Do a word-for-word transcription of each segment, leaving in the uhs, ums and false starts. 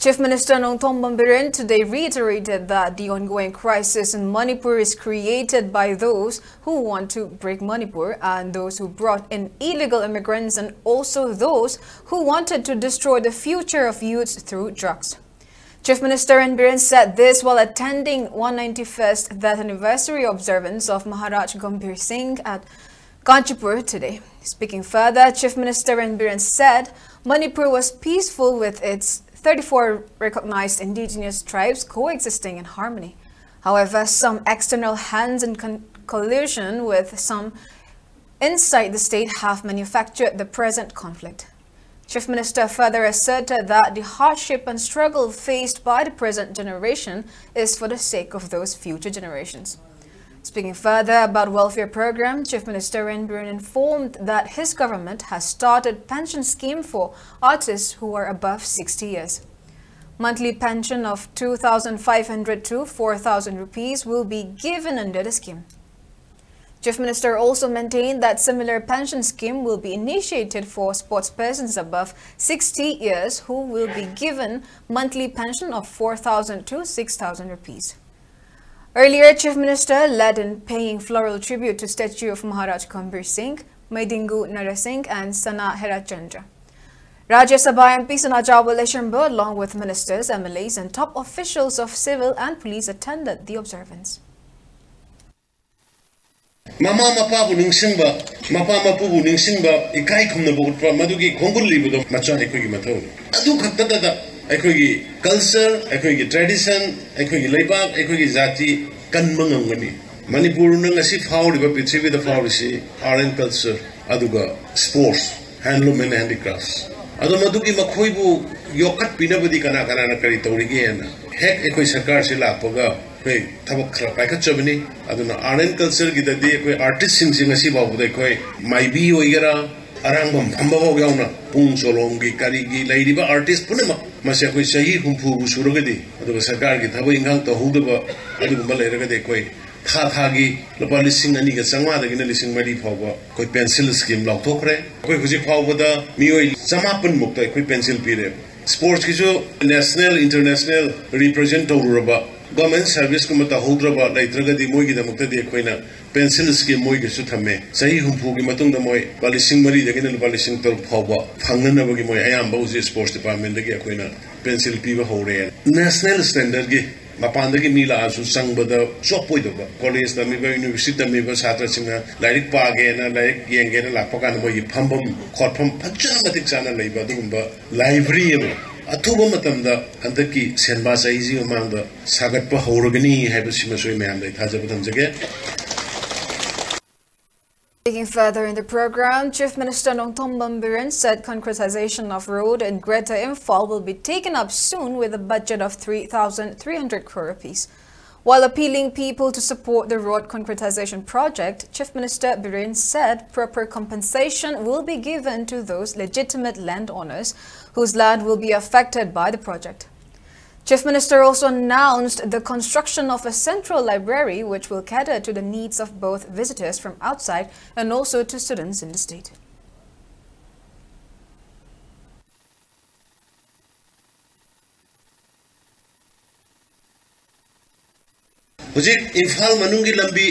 Chief Minister Nongthombam Biren today reiterated that the ongoing crisis in Manipur is created by those who want to break Manipur and those who brought in illegal immigrants and also those who wanted to destroy the future of youths through drugs. Chief Minister N Biren said this while attending one ninety-first death anniversary observance of Maharaj Gambhir Singh at Kanchanpur today. Speaking further, Chief Minister N Biren said Manipur was peaceful with its thirty-four recognized indigenous tribes coexisting in harmony. However, some external hands in con- collusion with some inside the state have manufactured the present conflict. Chief Minister further asserted that the hardship and struggle faced by the present generation is for the sake of those future generations. Speaking further about welfare program, Chief Minister N Biren informed that his government has started pension scheme for artists who are above sixty years. Monthly pension of two thousand five hundred to four thousand rupees will be given under the scheme. Chief Minister also maintained that similar pension scheme will be initiated for sports persons above sixty years who will be given monthly pension of four thousand to six thousand rupees. Earlier, Chief Minister led in paying floral tribute to statue of Maharaj Gambhir Singh, Meidingu Narasingh and Sana Herachandra. Rajya Sabha M P Sana Jaobal Leshamba, along with ministers, M L As and top officials of civil and police attended the observance. ꯃꯃꯥ ꯃꯄꯥꯕꯨ ꯅꯤꯡꯁꯤꯡꯕ, ꯃꯄꯥ ꯃꯄꯨꯕꯨ ꯅꯤꯡꯁꯤꯡꯕ, ꯏꯀꯥꯏ ꯈꯨꯝꯅꯕ ꯎꯠꯄ, ꯃꯗꯨꯒꯤ ꯈꯣꯡꯒꯨꯜ ꯂꯤꯕꯗꯣ ꯃꯆꯥ ꯑꯩꯈꯣꯏꯒꯤ ꯃꯊꯧꯅꯤ꯫ ꯑꯗꯨ ꯈꯛꯇꯗꯗ ꯑꯩꯈꯣꯏꯒꯤ culture, ꯑꯩꯈꯣꯏꯒꯤ tradition, ꯑꯩꯈꯣꯏꯒꯤ ꯂꯩꯕꯥꯛ, ꯑꯩꯈꯣꯏꯒꯤ ꯖꯥꯇꯤ ꯀꯟꯕ ꯉꯝꯒꯅꯤ꯫ ꯃꯅꯤꯄꯨꯔꯅ ꯉꯁꯤ ꯐꯥꯎꯔꯤꯕ, ꯄ꯭ꯔꯤꯊꯤꯕꯤꯗ ꯐꯥꯎꯔꯤꯁꯤ art and culture, ꯑꯗꯨꯒ sports, handloom and handicrafts꯫ ꯑꯗꯣ ꯃꯗꯨꯒꯤ ꯃꯈꯣꯏꯕꯨ ꯌꯣꯛꯈꯠꯄꯤꯅꯕꯗꯤ ꯀꯅꯥ ꯀꯅꯥꯅ ꯀꯔꯤ ꯇꯧꯔꯤꯒꯦꯅ ꯍꯦꯛ ꯑꯩꯈꯣꯏ ꯁꯔꯀꯥꯔꯁꯤ ꯂꯥꯛꯄꯒ ꯑꯩꯈꯣꯏ ꯊꯕꯛ ꯈꯔ ꯄꯥꯏꯈꯠꯆꯕꯅꯤ꯫ ꯑꯗꯨꯅ art and cultureꯒꯤꯗꯗꯤ ꯑꯩꯈꯣꯏ artistꯁꯤꯡꯁꯤ ꯉꯁꯤ ꯐꯥꯎꯕꯗ ꯑꯩꯈꯣꯏ ꯃꯥꯏꯕꯤ ꯑꯣꯏꯒꯦꯔꯥ, ꯑꯔꯥꯡꯕꯝ ꯐꯝꯕ ꯐꯥꯎ ꯌꯥꯎꯅ ꯄꯨꯡ ꯆꯣꯂꯣꯝꯒꯤ ꯀꯔꯤꯒꯤ ꯂꯩꯔꯤꯕ artist ꯄꯨꯝꯅꯃꯛ ꯃꯁꯤ ꯑꯩꯈꯣꯏ ꯆꯍꯤ ꯍꯨꯝꯐꯨꯕꯨ ꯁꯨꯔꯒꯗꯤ, ꯑꯗꯨꯒ ꯁꯔꯀꯥꯔꯒꯤ ꯊꯕꯛ ꯏꯟꯈꯥꯡ ꯇꯧꯍꯧꯗꯕ ꯑꯗꯨꯒꯨꯝꯕ ꯂꯩꯔꯒꯗꯤ ꯑꯩꯈꯣꯏ ꯊꯥ ꯊꯥꯒꯤ ꯂꯨꯄꯥ ꯂꯤꯁꯤꯡ ꯑꯅꯤꯒ ꯆꯥꯝꯃꯉꯥꯗꯒꯤꯅ ꯂꯤꯁꯤꯡ ꯃꯔꯤ ꯐꯥꯎꯕ ꯑꯩꯈꯣꯏ pencil scheme ꯂꯥꯎꯊꯣꯛꯈ꯭ꯔꯦ꯫ ꯑꯩꯈꯣꯏ ꯍꯧꯖꯤꯛ ꯐꯥꯎꯕꯗ ꯃꯤꯑꯣꯏ ꯆꯃꯥꯄꯟ ꯃꯨꯛꯇ ꯑꯩꯈꯣꯏ pencil ꯄꯤꯔꯦ꯫ ꯁ꯭ꯄꯣꯔꯠꯁꯀꯤꯁꯨ ꯅꯦꯁꯅꯦꯜ ꯏꯟꯇꯔꯅꯦꯁꯅꯦꯜ ꯔꯤꯄ꯭ꯔꯖꯦꯟ ꯇꯧꯔꯨꯔꯕ, ꯒꯚꯔꯟꯃꯦꯟꯠ ꯁꯔꯚꯤꯁꯀꯨꯝꯕ ꯇꯧꯍꯧꯗ꯭ꯔꯕ ꯂꯩꯇ꯭ꯔꯒꯗꯤ ꯃꯣꯏꯒꯤꯗꯃꯛꯇꯗꯤ ꯑꯩꯈꯣꯏꯅ ꯄꯦꯟꯁꯤꯜ ꯁ꯭ꯀꯤꯝ ꯃꯣꯏꯒꯤꯁꯨ ꯊꯝꯃꯦ꯫ ꯆꯍꯤ ꯍꯨꯝꯐꯨꯒꯤ ꯃꯇꯨꯡꯗ ꯃꯣꯏ ꯂꯨꯄꯥ ꯂꯤꯁꯤꯡ ꯃꯔꯤꯗꯒꯤꯅ ꯂꯨꯄꯥ ꯂꯤꯁꯤꯡ ꯇꯔꯨꯛ ꯐꯥꯎꯕ ꯐꯪꯅꯅꯕꯒꯤ ꯃꯣꯏ ꯑꯌꯥꯝꯕ ꯍꯧꯖꯤꯛ ꯁ꯭ꯄꯣꯔꯠꯁ ꯗꯤꯄꯥꯔꯠꯃꯦꯟꯠꯇꯒꯤ ꯑꯩꯈꯣꯏꯅ ꯄꯦꯟꯁꯤꯜ ꯄꯤꯕ ꯍꯧꯔꯦ꯫ ꯅꯦꯁꯅꯦꯜ ꯁ꯭ꯇꯦꯟꯗꯔꯠꯀꯤ ꯃꯄꯥꯟꯗꯒꯤ ꯃꯤ ꯂꯥꯛꯑꯁꯨ ꯆꯪꯕꯗ ꯆꯣꯞꯄꯣꯏꯗꯕ, ꯀꯣꯂꯦꯖ ꯇꯝꯃꯤꯕ, ꯌꯨꯅꯤꯚꯔꯁꯤꯇꯤ ꯇꯝꯃꯤꯕ ꯁꯥꯇ꯭ꯔꯁꯤꯡꯅ ꯂꯥꯏꯔꯤꯛ ꯄꯥꯒꯦꯅ, ꯂꯥꯏꯔꯤꯛ ꯌꯦꯡꯒꯦꯅ ꯂꯥꯛꯄ ꯀꯥꯟꯗ ꯃꯣꯏꯒꯤ ꯐꯝꯐꯝ ꯈꯣꯠꯐꯝ ꯐꯖꯅ ꯃꯇꯤꯛ ꯆꯥꯅ ꯂꯩꯕ ꯑꯗꯨꯒꯨꯝꯕ ꯂꯥꯏꯕ꯭ꯔꯦꯔꯤ ꯑꯃ ꯑꯊꯨꯕ ꯃꯇꯝꯗ ꯍꯟꯗꯛꯀꯤ ꯁꯦꯟꯕꯥ ꯆꯍꯤꯁꯤ ꯃꯃꯥꯡꯗ ꯁꯥꯒꯠꯄ ꯍꯧꯔꯒꯅꯤ ꯍꯥꯏꯕꯁꯤꯃꯁꯨ ꯑꯩ ꯃꯌꯥꯝꯗ ꯑꯩ ꯊꯥꯖꯕ ꯊꯝꯖꯒꯦ꯫ Speaking further in the program, Chief Minister Nongthombam Biren said concretization of road in Greater Imphal will be taken up soon with a budget of three thousand three hundred crore rupees. While appealing people to support the road concretization project, Chief Minister Biren said proper compensation will be given to those legitimate landowners whose land will be affected by the project. Chief Minister also announced the construction of a central library which will cater to the needs of both visitors from outside and also to students in the state. ꯍꯧꯖꯤꯛ ꯏꯝꯐꯥꯜ ꯃꯅꯨꯡꯒꯤ ꯂꯝꯕꯤ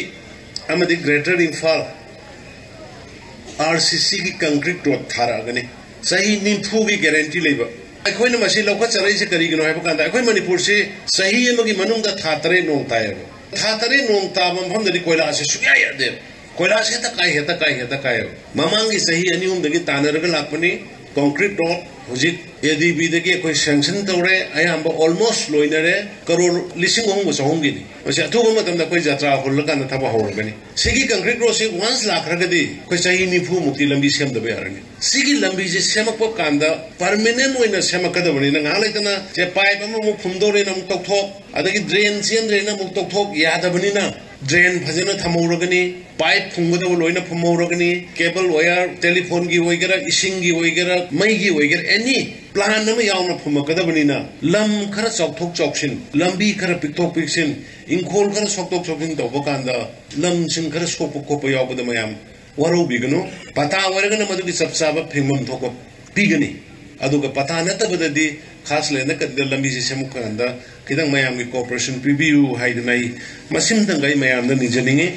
ꯑꯃꯗꯤ greater Imphal R C ꯁꯤꯒꯤ concrete road ꯊꯥꯔꯛꯑꯒꯅꯤ꯫ ꯆꯍꯤ ꯅꯤꯐꯨꯒꯤ guarantee ꯂꯩꯕ꯫ ꯑꯩꯈꯣꯏꯅ ꯃꯁꯤ ꯂꯧꯈꯠꯆꯔꯛꯏꯁꯦ ꯀꯔꯤꯒꯤꯅꯣ ꯍꯥꯏꯕ ꯀꯥꯟꯗ, ꯑꯩꯈꯣꯏ ꯃꯅꯤꯄꯨꯔꯁꯤ ꯆꯍꯤ ꯑꯃꯒꯤ ꯃꯅꯨꯡꯗ ꯊꯥ ꯇꯔꯦꯠ ꯅꯣꯡ ꯇꯥꯏꯌꯦꯕ꯫ ꯊꯥ ꯇꯔꯦꯠ ꯅꯣꯡ ꯇꯥꯕ ꯃꯐꯝꯗꯗꯤ ꯀꯣꯏꯂꯥꯁꯦ ꯁꯨꯡꯌꯥ ꯌꯥꯗꯦꯕ꯫ ꯀꯣꯏꯂꯥꯁ ꯍꯦꯛꯇ ꯀꯥꯏ, ꯍꯦꯛꯇ ꯀꯥꯏ, ꯍꯦꯛꯇ ꯀꯥꯏꯌꯦꯕ꯫ ꯃꯃꯥꯡꯒꯤ ꯆꯍꯤ ꯑꯅꯤ ꯑꯍꯨꯝꯗꯒꯤ ꯇꯥꯟꯅꯔꯒ ꯂꯥꯛꯄꯅꯤ꯫ ꯀꯣꯟꯀ꯭ꯔꯤꯠ ꯔꯣꯗ ꯍꯧꯖꯤꯛ ꯑꯦ ꯗꯤ ꯕꯤꯗꯒꯤ ꯑꯩꯈꯣꯏ ꯁꯦꯡꯁꯟ ꯇꯧꯔꯦ, ꯑꯌꯥꯝꯕ ꯑꯣꯜꯃꯣꯁ ꯂꯣꯏꯅꯔꯦ꯫ ꯀꯔꯣꯔ ꯂꯤꯁꯤꯡ ꯑꯍꯨꯝꯒ ꯆꯍꯨꯝꯒꯤꯅꯤ꯫ ꯃꯁꯤ ꯑꯊꯨꯕ ꯃꯇꯝꯗ ꯑꯩꯈꯣꯏ ꯖꯇ꯭ꯔꯥ ꯍꯨꯜꯂꯀꯥꯟꯗ ꯊꯕꯛ ꯍꯧꯔꯒꯅꯤ꯫ ꯁꯤꯒꯤ ꯀꯪꯀ꯭ꯔꯤꯠ ꯔꯣꯗꯁꯤ ꯋꯥꯟꯁ ꯂꯥꯛꯈ꯭ꯔꯒꯗꯤ ꯑꯩꯈꯣꯏ ꯆꯍꯤ ꯅꯤꯐꯨ ꯃꯨꯛꯇꯤ ꯂꯝꯕꯤ ꯁꯦꯝꯗꯕ ꯌꯥꯔꯅꯤ꯫ ꯁꯤꯒꯤ ꯂꯝꯕꯤꯁꯤ ꯁꯦꯝꯃꯛꯄ ꯀꯥꯟꯗ ꯄꯔꯃꯤꯅꯦꯟ ꯑꯣꯏꯅ ꯁꯦꯝꯃꯛꯀꯗꯕꯅꯤꯅ ꯉꯥꯏꯍꯥꯛ ꯂꯩꯇꯅ ꯁꯦ ꯄꯥꯏꯞ ꯑꯃꯃꯨꯛ ꯐꯨꯝꯗꯧꯔꯦꯅ ꯑꯃꯨꯛ ꯇꯧꯊꯣꯛ, ꯑꯗꯒꯤ ꯗ꯭ꯔꯦꯟ ꯆꯦꯟꯗ꯭ꯔꯦꯅ ꯑꯃꯨꯛ ꯇꯧꯊꯣꯛ ꯌꯥꯗꯕꯅꯤꯅ ꯗ꯭ꯔꯦꯟ ꯐꯖꯅ ꯊꯝꯍꯧꯔꯒꯅꯤ, ꯄꯥꯏꯞ ꯐꯨꯝꯒꯗꯕ ꯂꯣꯏꯅ ꯐꯨꯝꯍꯧꯔꯒꯅꯤ, ꯀꯦꯕꯜ ꯋꯥꯌꯔ, ꯇꯦꯂꯤꯐꯣꯟꯒꯤ ꯑꯣꯏꯒꯦꯔꯥ, ꯏꯁꯤꯡꯒꯤ ꯑꯣꯏꯒꯦꯔꯥ, ꯃꯩꯒꯤ ꯑꯣꯏꯒꯦꯔꯥ, ꯑꯦꯅꯤ ꯄ꯭ꯂꯥꯟ ꯑꯃ ꯌꯥꯎꯅ ꯐꯨꯝꯃꯛꯀꯗꯕꯅꯤꯅ ꯂꯝ ꯈꯔ ꯆꯥꯎꯊꯣꯛ ꯆꯥꯎꯁꯤꯟ, ꯂꯝꯕꯤ ꯈꯔ ꯄꯤꯛꯊꯣꯛ ꯄꯤꯛꯁꯤꯟ, ꯏꯪꯈꯣꯜ ꯈꯔ ꯁꯣꯛꯇꯣꯛ ꯁꯣꯛꯆꯤꯟ ꯇꯧꯕ ꯀꯥꯟꯗ ꯂꯝꯁꯤꯡ ꯈꯔ ꯁꯣꯛꯄ ꯈꯣꯠꯄ ꯌꯥꯎꯕꯗ ꯃꯌꯥꯝ ꯋꯥꯔꯧꯕꯤꯒꯅꯨ꯫ ꯄꯇꯥ ꯑꯣꯏꯔꯒꯅ ꯃꯗꯨꯒꯤ ꯆꯞ ꯆꯥꯕ ꯐꯤꯡꯐꯝ ꯊꯣꯛꯄ ꯄꯤꯒꯅꯤ꯫ ꯑꯗꯨꯒ ꯄꯇꯥ ꯅꯠꯇꯕꯗꯗꯤ ꯈꯥꯁ ꯂꯦꯟꯗ ꯀꯠꯇ ꯂꯝꯕꯤꯁꯦ ꯁꯦꯝꯃꯛꯄ ꯀꯥꯟꯗ ꯈꯤꯇꯪ ꯃꯌꯥꯝꯒꯤ ꯀꯣꯑꯣꯄꯔꯦꯁꯟ ꯄꯤꯕꯤꯌꯨ ꯍꯥꯏꯗꯅ ꯑꯩ ꯃꯁꯤꯃꯇꯪꯒ ꯑꯩ ꯃꯌꯥꯝꯗ ꯅꯤꯖꯅꯤꯡꯉꯤ꯫